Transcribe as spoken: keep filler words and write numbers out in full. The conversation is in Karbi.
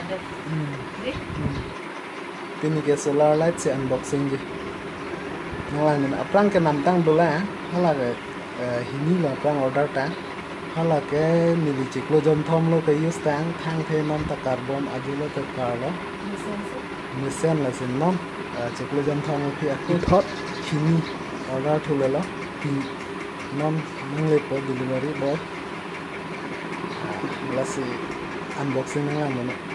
Hmm. Hmm. Pini ke solar light si unboxing ji. Nanglang aphrang ke namtang dolang, hala ke, eh, hini lo aphrang order tang. Hala ke neli chiklo jonthom lo ke use tang, thangthe non ta carbon ajo lo ke car lo. Mesen lasi non, eh, chiklo jonthom lo ke aphi thot hini order thulelo, pi non nanglepo delivery boy. Lasi unboxing nanglang mene.